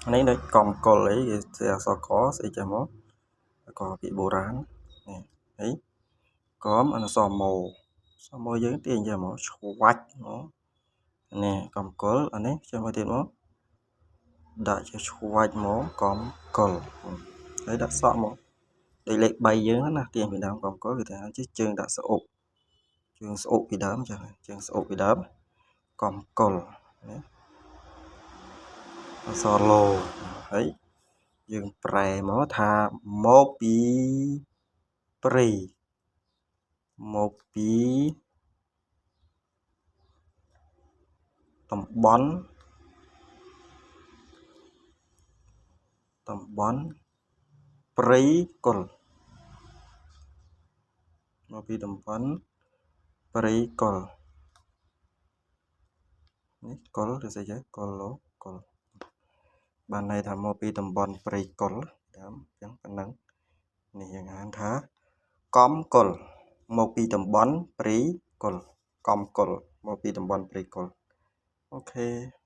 នេះដូចកំកុលអីគេសេអក្សរកស្អីចេះមកកពីបុរាណនេះហើយកំអនុសម៉ូសម៉ូយើងទាញចេះមកឆ្វាច់មកនេះកំកុលអានេះចេះមកទៀតមកដាក់ចេះឆ្វាច់មកកំកុលហើយដាក់សក់មកដូចលេខ3យើងណាទាញពីដើមកំកុលគេថាជើងដាក់ស្អុកជើងស្អុកពីដើមចឹងជើងស្អុកពីដើមកំកុលណាអក្សរឡូហើយយើងប្រែមកថាមកពីព្រៃមកពីតំបន់ព្រៃកុលមកពីតំបន់ព្រៃកុលនេះកុលឬស្អីចេះកុលឡូកុលបានន័យថាមកពីតំបន់ព្រៃកុលដើមអញ្ចឹងប៉ុណ្ណឹងនេះយើងអានថាកំកុលមកពីតំបន់ព្រៃកុលកំកុលមកពីតំបន់ព្រៃកុលអូខេ។